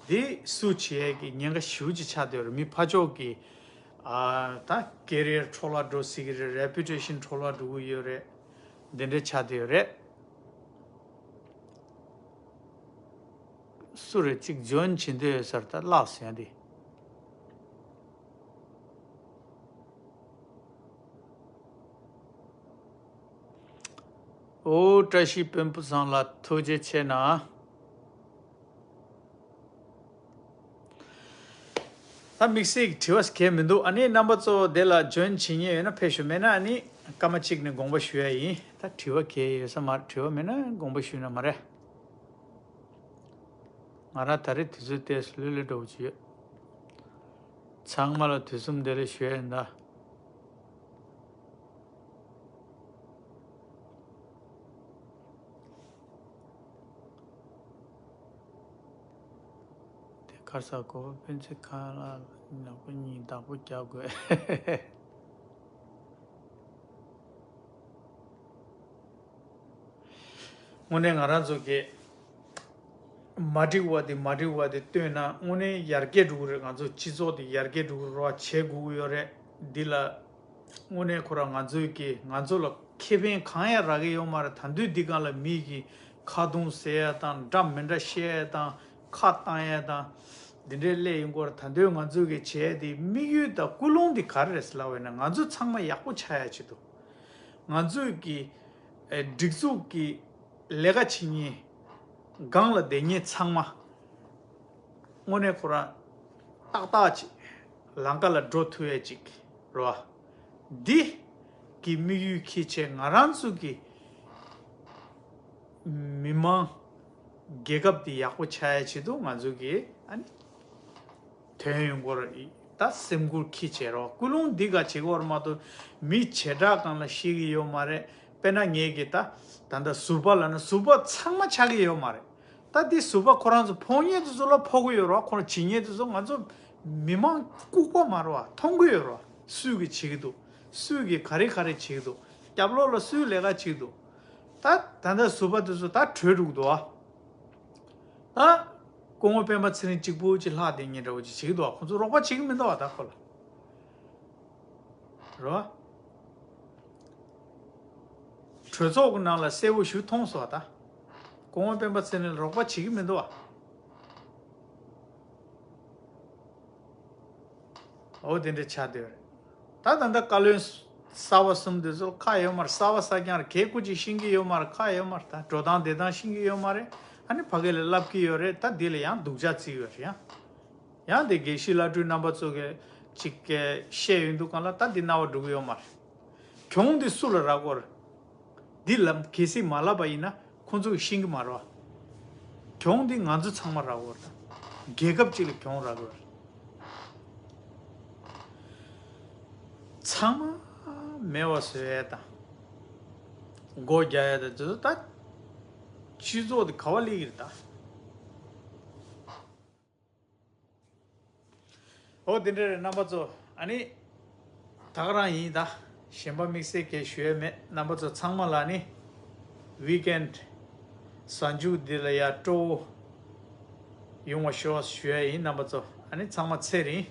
འདི་སུ་བྱེད་ཡས་ཀྱི་ཉེན་ཁ་ཞེ་པོ་ཅིག་ཆགས་བསྡད་ཡོད་རེད། མི་ཕར་ཕྱོགས་ཀྱི་ཨ་ད་career་འཕྲོ་བརླག་འགྲོ་སྲིད་ཀྱི་རེད། reputation་འཕྲོ་བརླག་འགྲོ་གི་ཡོད་རེད། འདི་འདྲ་ཆགས་བསྡད་ཡོད་རེད། སུ་རེད་ཅིག་join་བྱེད་འདོད་ཡོད་ས་རེད་ད། བརླགས་སོང་ཡ་འདི། ཨོ་བཀྲ་ཤིས་དཔོན་པོ་ཚང་ལ་ཐུགས་རྗེ་ཆེ་གནང་། ད་དམིགས་བསལ་གྱི་དྲི་བ་གང་ཡང་མི་འདུག་ཨ་ནི་རྣམ་པ་ཚོ་དེ་ལ་join་བྱེད་མཁན་ཡོད་ན་ཕེབས་ཤོག་མེད་ན་ཨ་ནི་སྐར་མ་གཅིག་ནས་དགོངས་པ་ཞུ་ཡ་ཡིན། ད་དྲི་བ་གང་ཡང་ཡོད་ས་མ་རེད། དྲི་བ་མེད་ན་དགོངས་པ་ཞུས་ན་མ་རེད། ང་རང་ད་རེས་དུས་ཚོད་ཏོག་ཙམ་ལྷོད་ལྷོད་འདྲ་བོ་ཅིག་ཡོད། ཚང་མ་ལ་དུས་གསུམ་བདེ་ལེགས་ཞུ་ཡ་ཡིན་ད། དེ་ག་རེ་ཟེར། གོ་བ་སྤུན་ཚེ་ཁ་ལ་ནག་པོ་གཉིས་བདག་པོ་རྒྱག་དགོས། དངོས་གནས་ང་རང་ཚོ་གི་ མ་འགྲིག་པ་དེ་མ་འགྲིག་པ་དེ་བཏོན་ན་དངོས་གནས་ཡར་རྒྱས་འགྲོ་གི་རེད། ང་ཚོ་སྤྱི་ཚོགས་དེ་ཡར་རྒྱས་འགྲོ་གི་རེད་བ། བྱེད་དགོས་ཀྱི་ཡོད་རེད། འདི་ལ་དངོས་གནས་ཁོ་རང་ང་ཚོའི་གི་ང་ཚོ་ལ་ཁེ་ཕན་གང་ཡང་རག་གི་ཡོད་མ་རེད། ད་དུས་འདི་གང་ལ་མི་གི་ཁ་རྡུང་ཟེར་ཡ་དང་འདྲ་མི་འདྲ་བཤད་ཡ་དང་ཁ་བཏང་ཡ་དང་འདི་འདྲའི་སླེབས་ཡོང་གི་རེད། ད་དུས་ང་ཚོའི་གི་བྱས་དེ་དམིགས་ཡུལ་དང་ཀུན་སློང་དེ་ག་རེ་རེད་ཟེར་ལབ་པ་ཡིན་ན། ང་ཚོ་ཚང་མ་ཡག་པོ་ཆགས་ཡ་ཆེད་དུ། ང་ཚོའི་གི་ཨེ་སྒྲིག་འཛུགས་ཀྱི་ལས་ཀ་བྱེད་མཁན་སྒང་ལ་བསྡད་མཁན་ཚང་མ་དངོས་གནས་ཁོ་རང་ཏག་ཏག་ཅིག་ལམ་ཀ་ལ་འགྲོ་ཐུབ་ཡ་ཅིག་རེད་བ། འདི་གི་དམིགས་ཡུལ་འཁྱེར་བྱས་ང་རང་ཚོ་གི་མི་མང་རྒྱལ་ཁབ་འདི་ཡག་པོ་ཆགས་ཡ་ཆེད་དུ་ང་ཚོ་གི་ཨ་ནི་དོན་ཡོང་སྐོར་ད་སེམས་ཁུར་འཁྱེར་བྱས་རོགས། ཀུན་སློང་འདི་ག་བྱེད་དགོས་རེད་མ་གཏོགས་མི་བྱེ་བྲག་སྒང་ལ་ཤེས་ཀྱི་ཡོད་མ་རེད། དཔེར་ན་ངས་ཀྱི་ད་ད་ལྟ་ཟུར་པ་ལབ་ན་ཟུར་པ་ཚང་མ་ཆགས་ཀྱི་ཡོད་མ་རེད། ད་འདི་ཟུར་པ་ཁོ་རང་ཚོ་ཕོག་མཁན་དེ་ཚོ་ལ་ཕོག་གི་ཡོད་རེད་བ། ཁོ་རང་བྱེད་མཁན་དེ་ཚོ་ང་ཚོ་མི་མང་ལྐུགས་པ་མ་རེད་བ། མཐོང་གི་ཡོད་རེད་བ། སུས་ཀྱི་བྱེད་ཀྱི་འདུག་སུས་ཀྱི་ག་རེ་ག་རེ་བྱེད་ཀྱི་འདུག་རྒྱབ་ལོགས་ལ་སུས་ལས་ཀ་བྱེད་ཀྱི་འདུག་ད་ད་ལྟ་ཟུར་པ་དེ་ཚོ་ད་བྲོས་འགྲོ་གི་འདུག་བ། ད་སྐུ་ངོ་སྤེན་པ་ཚེ་རིང་གཅིག་པུ་ཅིག་ལྷག་བསྡད་མཁན་འདྲ་བོ་ཅིག་བྱེད་ཀྱི་འདུག་བ། ཁོ་ཚོ་རོགས་པ་བྱེད་ཀྱི་མི་འདུག་བ། ད་ཁོ་ལ་རོ། གྲོས་ཚོགས་ཀྱི་ནང་ལ་གསལ་པོ་ཞུ་མཐོང་སོང་བ། ད་སྐུ་ངོ་སྤེན་པ་ཚེ་རིང་ལ་རོགས་པ་བྱེད་ཀྱི་མི་འདུག་བ། འོ་དེ་འདྲ་ཆགས་བསྡད་རེད། ད་ད་ལྟ་བཀའ་བློན་གསར་པ་གསུམ་དེ་ཚོ་ཁག་ཡོད་མ་རེད། གསར་པ་གསར་རྐྱང་རེད། གད་སྐུ་ཅིག་ཤེས་ཀྱི་ཡོད་མ་རེད། ཁག་ཡོད་མ་རེད། ད་འགྲོ་སྟངས་བསྡད་སྟངས་ཤེས་ཀྱི་ཡོད་མ་རེད། ཨ་ནི་ཕ་གི་ལ་ལབ་ཀྱི་ཡོད་རེད། ད་འདི་ལ་ཡང་སྡུག་ཅག་བརྩི་གི་ཡོད་རེད། ཡང་ཡང་དེ་དགེ་བཤེས་བླ་སྤྲུལ་རྣམ་པ་ཚོ་གི་ཅིག་གི་བཤད་ཡོང་དུས་སྒང་ལ་ད་འདི་རྣ་བ་འགྲོ་གི་ཡོད་མ་རེད། གྱོང་འདི་སུ་ལ་རག་གི་ཡོད་རེད། འདི་ལབ་གལ་སྲིད་མ་ལབ་པ་ཡིན་ན་ཁོང་ཚོ་གིས་ཤེས་ཀྱི་མ་རེད་བ། གྱོང་འདི་ང་ཚོ་ཚང་མ་རག་གི་ཡོད་རེད། ད་རྒྱལ་ཁབ་ཅིག་ལ་གྱོང་རག་གི་ཡོད་རེད། ཚང་མ་མེད་པ་བཟོ་ཡས་དང་སྒོ་རྒྱག་ཡས་དང་དེ་ཚོ་ད་སྤྱི་ཚོགས་དེ་ག་པར་སླེབས་ཀྱི་རེད་ད། འོ་དེ་འདྲ་རེད་རྣམ་པ་ཚོ། ཨ་ནི་ད་ག་རང་ཡིན་ད། གཞན་པ་དམིགས་བསལ་གྱི་ཞུ་ཡས་མེད། རྣམ་པ་ཚོ་ཚང་མ་ལ་ནི་ཝིག་ཨེན་གཟའ་མཇུག་འདི་ལ་ཡ་སྤྲོ་བོ་ཡོང་བ་ཤོག་ཞུ་ཡས་ཡིན་རྣམ་པ་ཚོ། ཨ་ནི་ཚང་མ་ཚེ་རིང་།